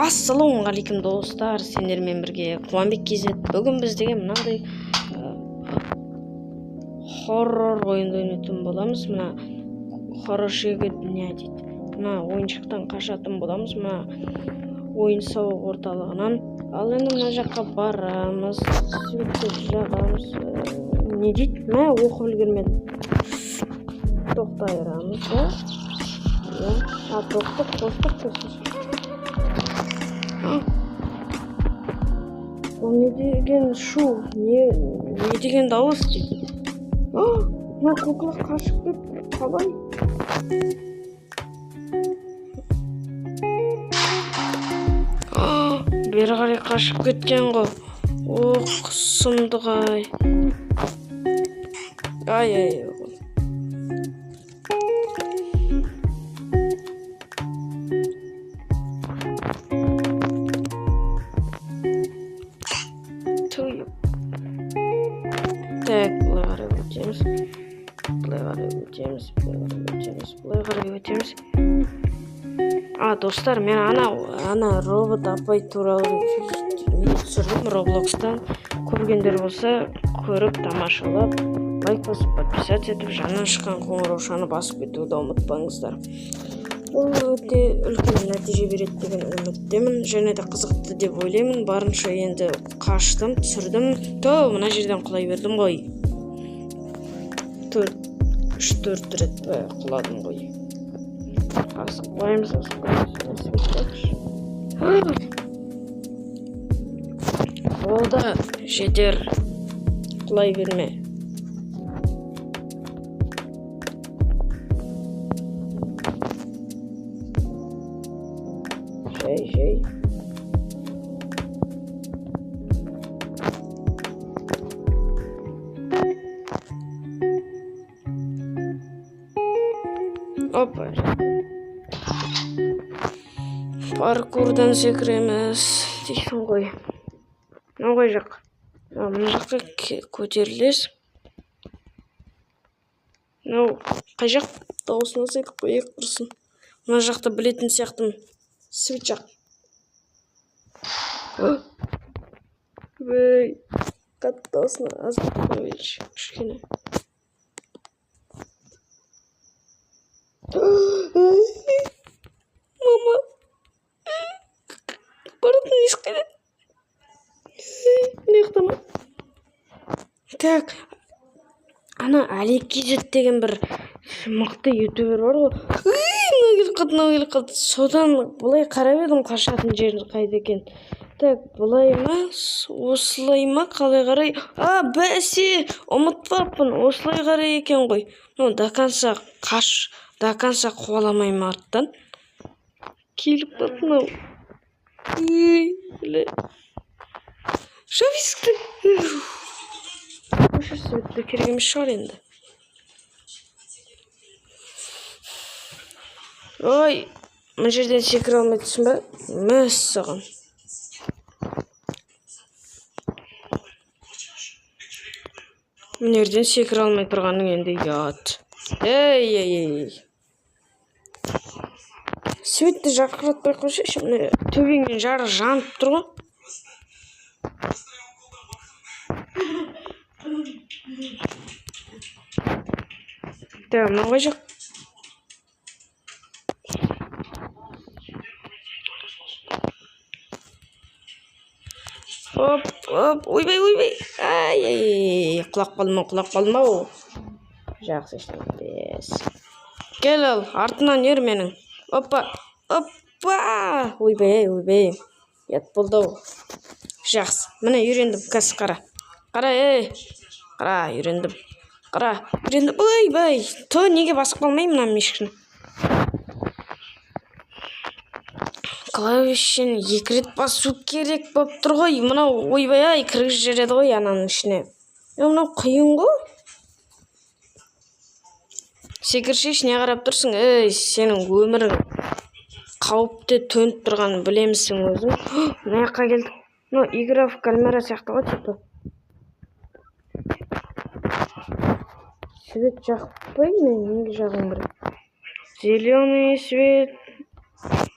Ассалаумағалейкум, достар! Сендермен бірге Қуанбек KZ. Бүгін біз деген мынандай хоррор ойынды ойнайтын боламыз. Мына хорошего дня дейді. Мына ойыншықтан қашатын боламыз, мына ойын сауық орталығынан. Ал енді мына жаққа барамыз, светті жағамыз. Не дейді? Мә, оқып үлгермедім. Тоқты айырамыз да. Иә, а тоқты қостық сосын. Ол не деген шу? Не деген дауыс дейді? Мына кукла қашып кетті. Қалай? Бері қарай қашып кеткен ғой. Ох, сұмдық ай. Ай, ай. Түй. Так, былай қарай өтеміз. Былай қарай өтеміз, былай қарай өтеміз, былай қарай өтеміз. А, достар, мен ана робот апай туралы не түсірдім Роблокстан. Көргендер болса, көріп, тамашалап, лайк басып, подписаться етіп, жаңа шыққан қоңыраушаны басып кетуді ұмытпаңыздар. Ол өте үлкен нәтиже береді деген үміттемін, және де қызықты деп ойлаймын. Барынша енді қаштым, түсірдім. То, мына жерден құлай бердім ғой. Төрт, үш, төрт рет пе құладым ғой. Асықпаймыз, асықпаймыз. Болды, жетер. Құлай берме. Жай, жай. Опа. Паркурдан секіреміз дейсің ғой. Мынау қай жақ? А, мына жаққа көтерілесің. Мынау қай жақ? Дауысын азайтып қояйық, құрсын. Мына жақты білетін сияқтымын. Свет жақ. Ой, қатты дауысын азайтып қояйыншы кішкене. Мама. Баратын есік қайда? Мына жақта ма? Так, ана Алик KZ деген бір мықты ютубер бар ғой. Мынау келіп қалды, мынау келіп қалды. Содан былай қарап едім, қашатын жері қайда екен. Так, былай ма, осылай ма, қалай қарай? А, бәсе, ұмытпаппын, осылай қарай екен ғой. Ну, до конца қаш, до конца қуаламай ма арттан? Келіп қалды мынау. Ей, бля. Жап есікті. Өшір светті, керек емес шығар енді. Ой, мына жерден секіре алмай тұрсың ба? Мәссаған. Мына жерден секіре алмай тұрғаның енді ұят. Ей, ей, ей. Светті жарқыратпай қойсайшы, мына төбеңнен жарық жанып тұр ғой. Так, мынау қай жақ? Оп, оп, ойбай, ойбай. Ай, ай, ай, құлап қалдым ау, құлап қалдым ау. Жақсы, ештеңе етпес. Кел ал, артынан ер менің. Опа, опа. Ойбай, ойбай. Ұят болды ау. Жақсы, міне үйрендім, қазір қара. Қара, ей. Қара, үйрендім. Қара, үйрендім. Ойбай, то неге басып қалмаймын мына мишканы? Клавишін екі рет басу керек болып тұр ғой. Мынау ойбай ай, кіргізіп жібереді ғой ананың ішіне. Е, мынау қиын ғой. Секіршеші, не қарап тұрсың? Ей, сенің өмірің қауіпте төніп тұрғанын білемісің өзің? Мына жаққа келдік. Ну, игра в кальмара сияқты ғой, типа. Свет жақпай мен неге жағуым керек? Зеленый свет.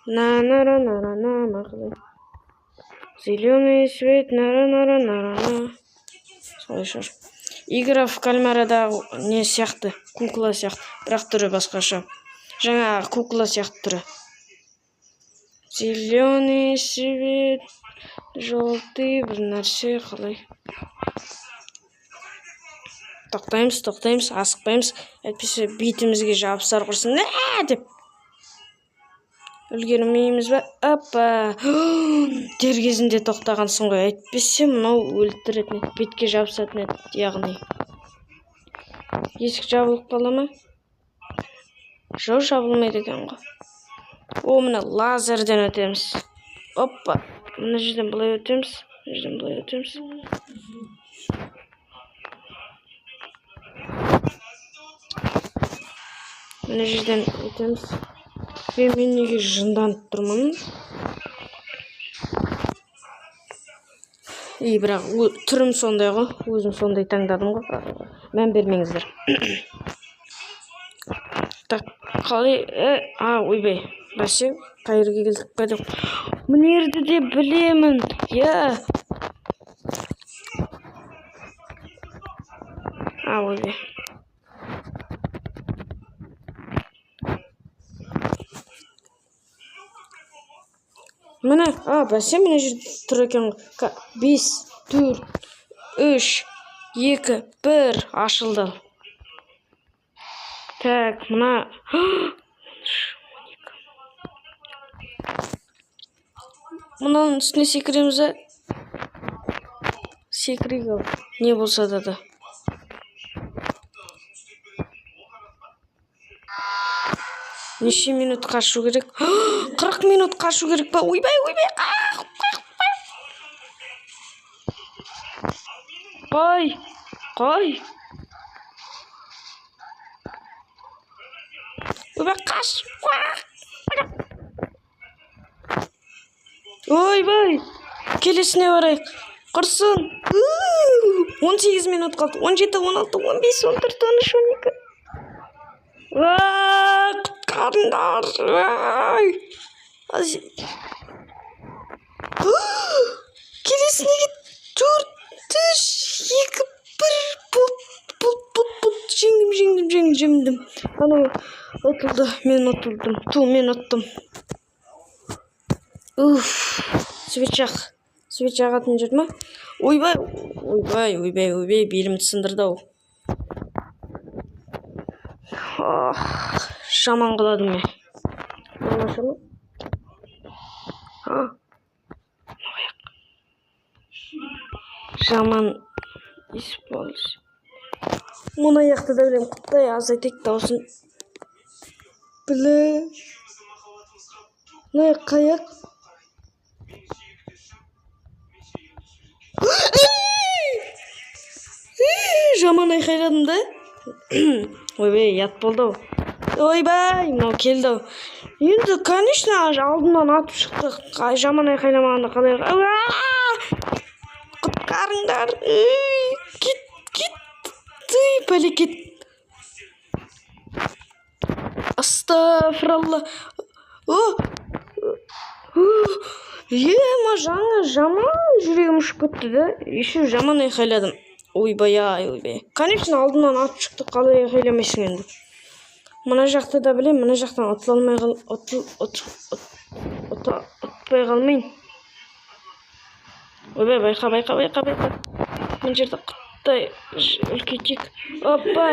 На на на на на на ма, қалай? Зеленый свет, на на на на на. Солай шығар. Игра в кальмарадағы не сияқты, кукла сияқты, бірақ түрі басқаша. Жаңағы кукла сияқты түрі. Зеленый свет, желтый бір нәрсе, қалай. Тоқтаймыз, тоқтаймыз, асықпаймыз, әйтпесе бетімізге жабысар құрсын. Ә деп. Үлгермейміз ба? Апа. Дер кезінде тоқтағансың ғой. Әйтпесе мынау өлтіретін еді, бетке жабысатын еді, яғни. Есік жабылып қала ма? Жоқ, жабылмайды екен ғой. О, міне, лазерден өтеміз. Опа. Мына жерден былай өтеміз. Мына жерден былай өтеміз. Мына жерден өтеміз. Мен неге жынданып тұрмын? И бірақ түрім сондай ғой, өзім сондай таңдадым ғой. Мән бермеңіздер. Так, қалай? А, ойбай. Бәсе, қай жерге келдік па деп. Мына жерді де білемін. Иә. А, ойбай. Міне, а, бәсе, мына жерде тұр екен ғой. 5, 4, 3, 2, 1, ашылды. Так, мына 13, 12. Мынаның үстіне секіреміз ә? Секірейік ал. Не болса да да. Неше минут қашу керек? 40 минут қашу керек па? Ойбай, ойбай. Қой, қой. Ойбай, қаш. Ойбай. Келесіне барайық. Құрсын. 18 минут қалды. 17, 16, 15, 14, 13, 12. Құтқарыңдар. Ай. Келесіне кет. 4, 3, 2, 1. Болды, болды, болды, болды. Жеңдім, жеңдім, жеңдім, жеңдім. Анау ұтылды, мен ұтылдым. Ту, мен ұттым. Уф, свет жақ. Свет жағатын жер ма? Ойбай, ойбай, ойбай, ойбай, белімді сындырды ау. Ох, жаман құладым мен. Мынаны аша ма? А, мынау. Жаман использ. Мына аяқты да білемін. Құттай, азайтайық дауысын. Біле. Мына қаяқ? Жаман айқайладым да. Ойбай, ұят болды ау. Ойбай, мынау келді ау. Енді, конечно, алдымнан атып шықты. Жаман айқайламағанда қалай? Құтқарыңдар. Кет, кет. Ты, бәлекет. Астафыралла. О! Ема, жаңа жаман жүрегім ұшып кетті да. Еще жаман айқайладым. Ойбай ай, ойбай. Конечно, алдымнан атып шықты, қалай айқайламайсың енді. Мына жақты да білемін, мына жақтан ұтыла алмай қал, ұтыл, ұт, ұт, ұта, ұтпай қалмайын. Ойбай, байқа, байқа, байқа, байқа. Мына жерді құттай үлкейтейік. Опа,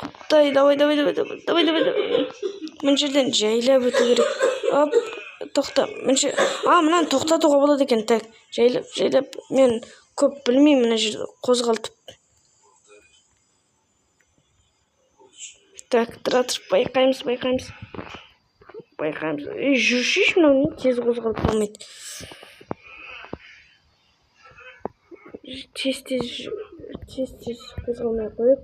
құттай, давай, давай, давай, давай, давай, давай, давай. Мына жерден жайлап өту керек. Оп, тоқта. Мына жер, а, мынаны тоқтатуға болады екен. Так, жайлап, жайлап. Мен көп білмеймін, мына жерді қозғалтып. Так, тұра тұрып байқаймыз, байқаймыз. Байқаймыз. Ей, жүршейші, мынау не тез қозғалып қалмайды. Тез, тез, тез, тез қозғалмай қояйық.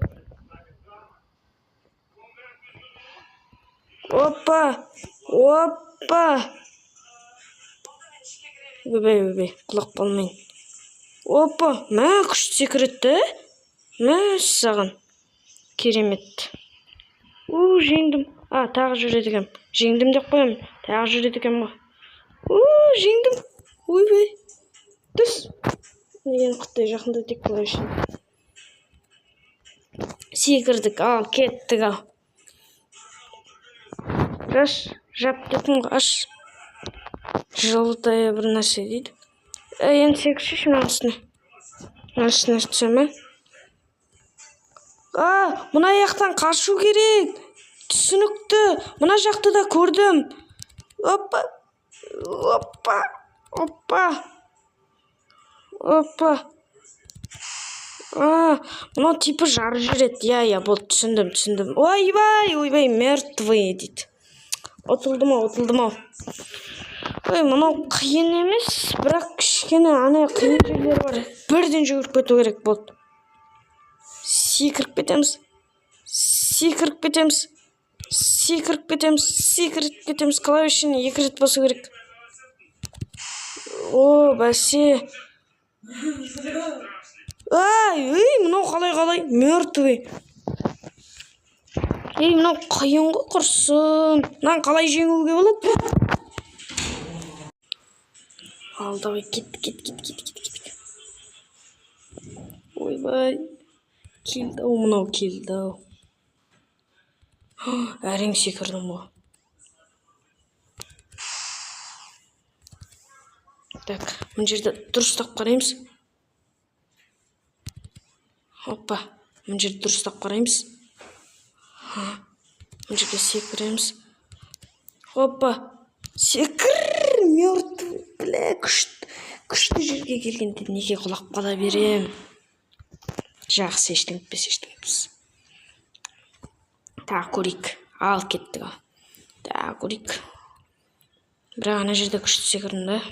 Опа! Опа! Ойбай, ойбай, құлап қалмайын. Опа! Мә, күшті секіреді. Мә, саған. Керемет. У, жеңдім. А, тағы жүреді екенмін. Жеңдім деп қоямын. Тағы жүреді екен ғой. О, жеңдім. Ойбай. Түс. Енді құттай жақында тек былай үшін. Секірдік, ал, кеттік, ал. Жаш, жап дедім ғой, аш. Желтая бір нәрсе дейді. Енді секірші мынаның үстіне. Мынаның үстіне түсе ме? А, мына жақтан қашу керек. Түсінікті. Мына жақты да көрдім. Опа. Опа. Опа. Опа. А, мынау типа жарып жібереді. Иә, иә, болды, түсіндім, түсіндім. Ойбай, ойбай, мертвый дейді. Ұтылдым ау, ұтылдым ау. Ой, мынау қиын емес, бірақ кішкене ана қиын жерлері бар. Бірден жүгіріп кету керек болды. Секіріп кетеміз. Секіріп кетеміз. Секіріп кетеміз. Секіріп кетеміз. Клавишаны 2 рет басу керек. О, бәсе. Ай, ей, мынау қалай-қалай? Мертвый. Ей, мынау қиын ғой, құрсын. Мынаны қалай жеңуге болады? Ал, давай, кет, кет, кет, кет, кет, кет. Ойбай. Келді ау, мынау келді ау. Әрең секірдім ғой. Так, мына жерді дұрыстап қараймыз. Опа, мына жерді дұрыстап қараймыз. Мына жерге секіреміз. Опа, секір, мертвый, бля, күшті жерге келгенде неге құлап қала берем? Жақсы, ештеңе етпес, ештеңе етпес. Тағы көрейік. Ал, кеттік, ал. Тағы көрейік. Бірақ ана жерде күшті секірдім да.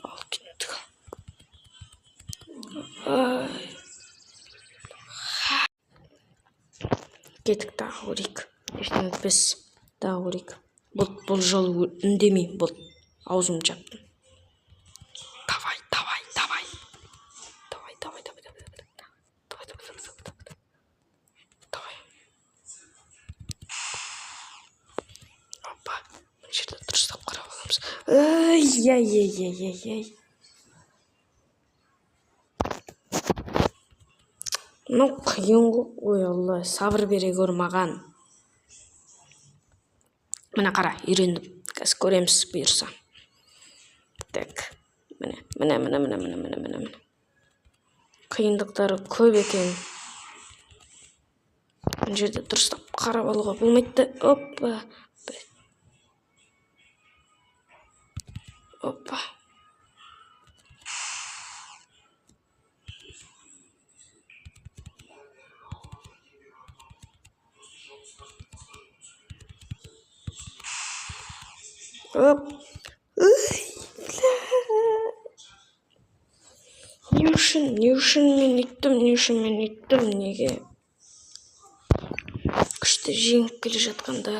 Ал, кеттік. Кеттік, тағы көрейік. Ештеңе етпес. Тағы көрейік. Бұл жолы үндемеймін, бұл. Аузымды жаптым. Давай, давай, давай. Давай, давай, давай, давай, давай. Давай, давай, давай, давай, давай. Давай. Опа. Мына жерде дұрыстап қарап аламыз. Ай, ай, ай, ай, ай, ай. Мынау қиын ғой. Ой, Алла, сабыр бере көр маған. Міне қара, үйрендім. Қазір көреміз бұйырса. Так, міне, міне, міне, міне, міне, міне, міне, міне. Қиындықтары көп екен. Мына жерде дұрыстап қарап алуға болмайды да. Опа. Опа. Оп. Ой, бля. Не үшін, не үшін мен өйттім, не үшін мен өйттім, неге? Күшті жеңіп келе жатқанда.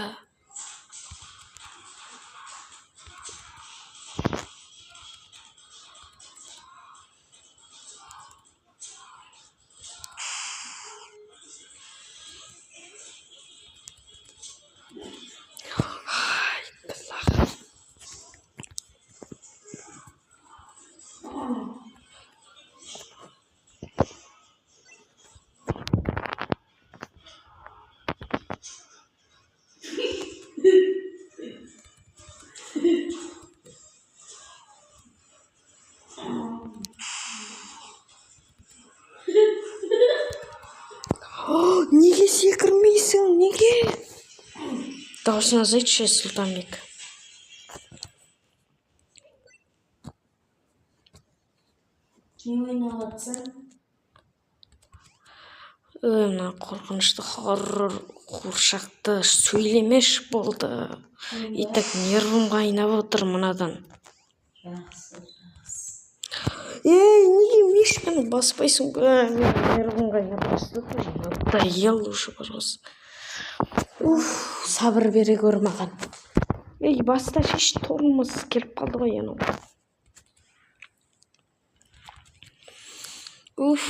Ай, бля. Неге секірмейсің, неге? Дауысын азайтшы, Сұлтанбек. Не ойнап жатсың? Ой, мына қорқынышты хоррор қуыршақты сөйлемеш болды. И так нервім қайнап отыр мынадан. Жақсы, жақсы. Ей, неге мишканы баспайсың? Мен нервім қайнап бастады уже. Надоел уже, пожалуйста. Уф, сабыр бере көр маған. Ей, баста шеш, тормоз келіп қалды ғой анау. Уф,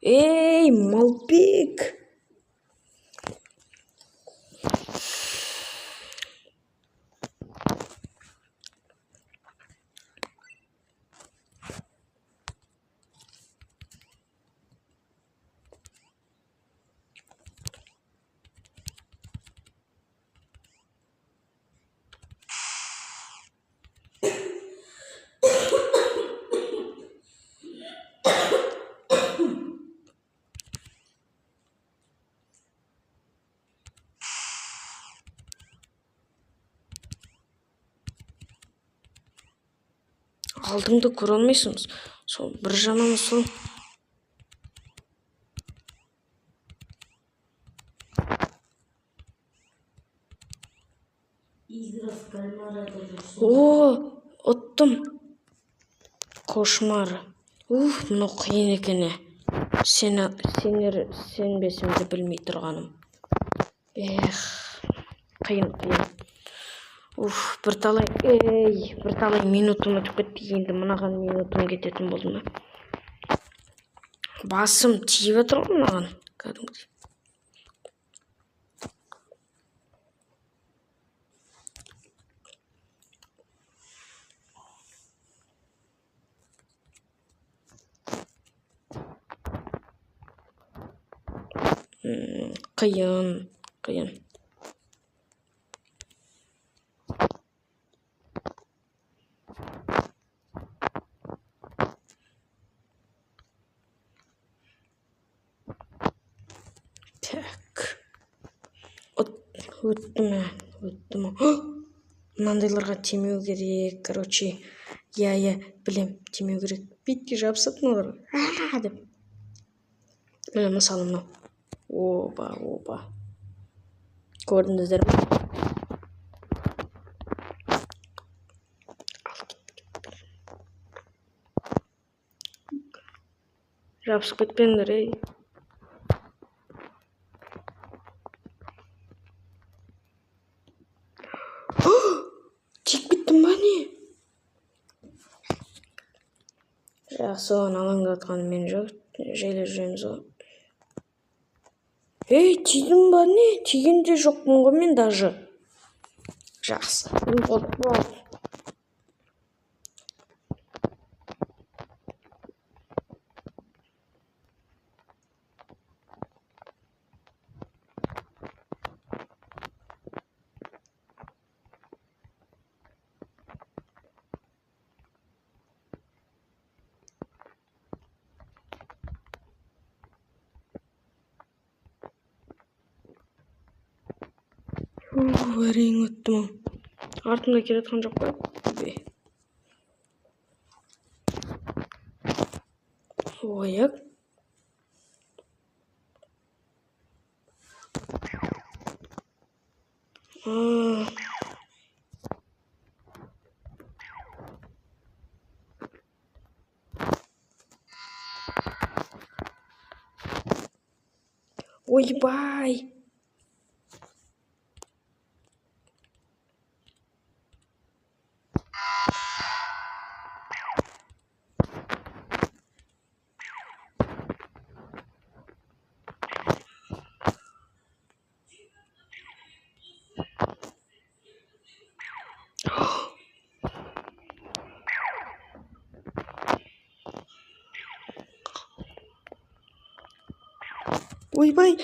ей, Малбек. Алдыңды көре алмайсың. Сол бір жаманы сол. Игра в кальмара да жүрсің. О, ұттым. Кошмар. Уф, мынау қиын екен, е. Сені, сенер, сенбесімді білмей тұрғаным. Эх, қиын, қиын. Уф, бірталай, ей, бірталай минутым өтіп кетті. Енді мынаған минутым кететін болды ма? Басым тиіп жатыр ғой мынаған. Кәдімгідей. Қиын, қиын. Так. Өтті ме? Өтті ме? Мынандайларға тимеу керек, короче. Иә, білем, тимеу керек. Бетке жабысады мыналар. А деп. Міне, мысалы, мынау. Оба, оба. Көрдіңіздер ме? Ал, кет, кет. Жабысып кетпеңдер, ей. Тиіп кеттім ба, не? Жақсы, оған алаңдатқан мен жоқ. Жайлы жүреміз ғой. Ей, тидім ба, не? Тиген де жоқпын ғой мен даже. Жақсы. Болды, болды. Уф, әрең өттім ау. Артымда келе жатқан жоқ па? Бе. Ой, а. Ойбай. Ойбай.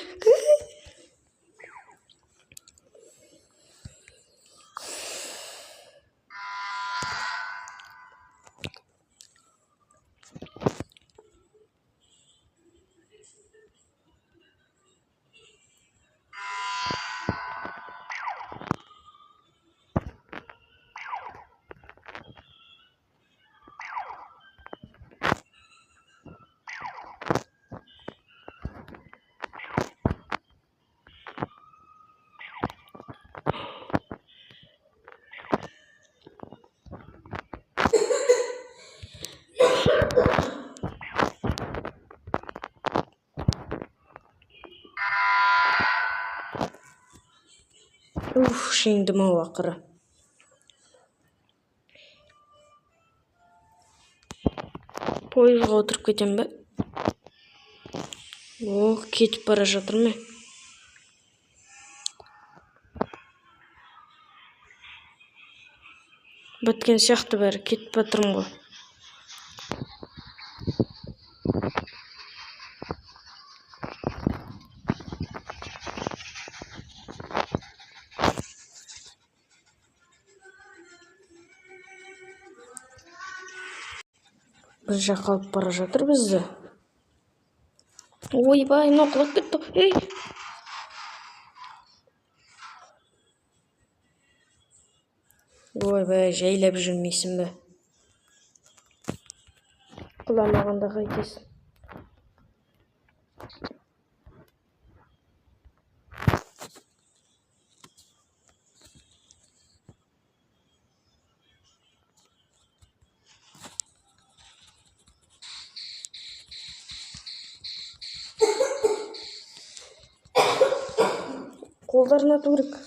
Уф, жеңдім ау ақыры. Пойызға отырып кетем бе? О, кетіп бара жатырмын. Біткен сияқты бәрі, кетіп жатырмын ғой. Бір жаққа алып бара жатыр бізді. Ойбай, мынау құлап кетті. Ей! Ойбай, жайлап жүрмейсің бе? Құламағанда қайтесің. Қолдарын ату керек.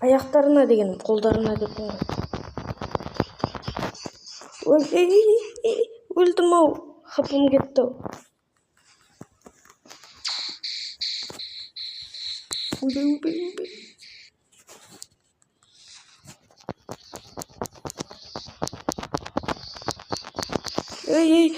Аяқтарына дегенім, қолдарына деппін ғой. Ой, ей, ей, ей, өлдім ау, хпым кетті ау. Ойбай, ойбай, ойбай. Ей, ей.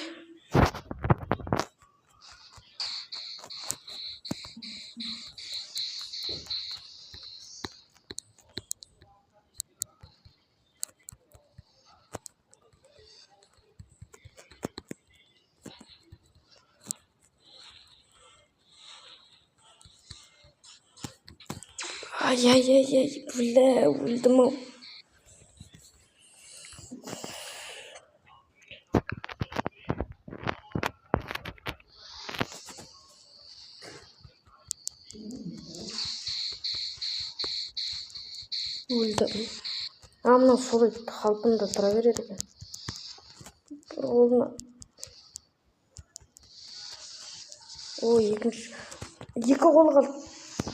Ай, ай, ай, ай, бля, өлдім ау. Өлдім. А, мынау солай қалпында тұра береді екен. Бір қолына. Ой, екінші. Екі қолы қалды.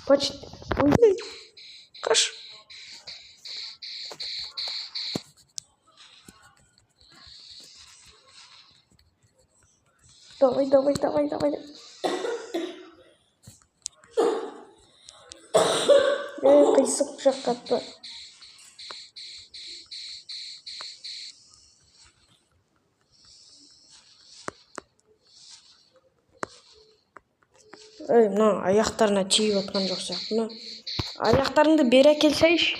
Почти. Ой, қаш. Давай, давай, давай, давай. Ей, қисық жаққа атпа. Ей, мына аяқтарына тиіп жатқан жоқ сияқты ма? Аяқтарыңды бері әкелсейші.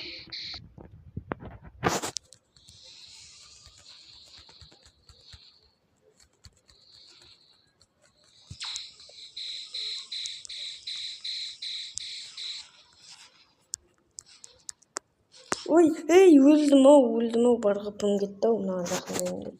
Ой, ей, өлдім ау, өлдім ау, бар қыпым кетті ау, мынаған жақындайын деп.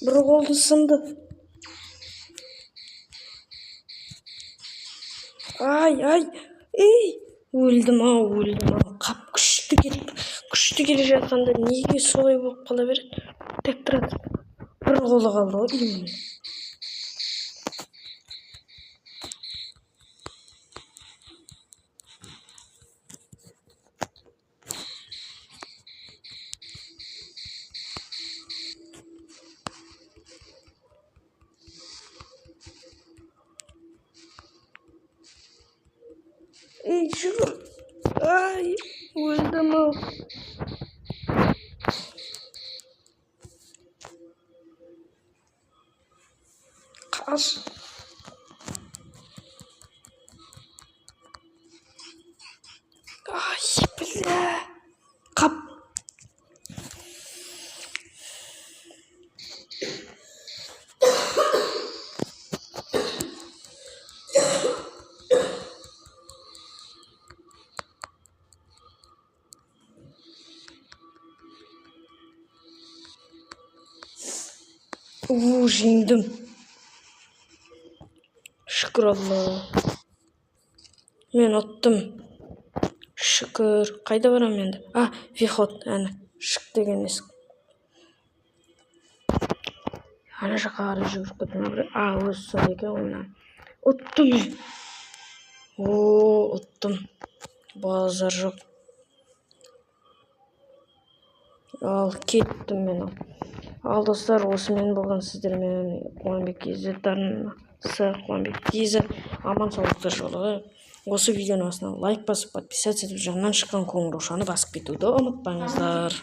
Бір қолы сынды. Ай, ай, ей, өлдім ау, өлдім ау. Қап, күшті кетіп, күшті келе жатқанда неге солай болып қала береді? Так, тұрады. Бір қолы қалды ғой, именно. Ей, жүгір. Ай, өлдім ау. Қаш. Ай, бля. Қап. У, жеңдім. Шүкір Алла. Мен ұттым. Шүкір. Қайда барамын енді? А, выход, әне. Шық деген есік. Ана жаққа қарай жүгіріп кеттім. А, өзі сол екен ғой мына. Ұттым мен. О, ұттым, базар жоқ. Ал кеттім мен. Ал, достар, осымен болған сіздермен Қуанбек KZ арнасы, Қуанбек KZ. Аман саулықтар жолығы. Осы видеоның астына лайк басып, подписаться етіп, жанынан шыққан қоңыраушаны басып кетуді ұмытпаңыздар.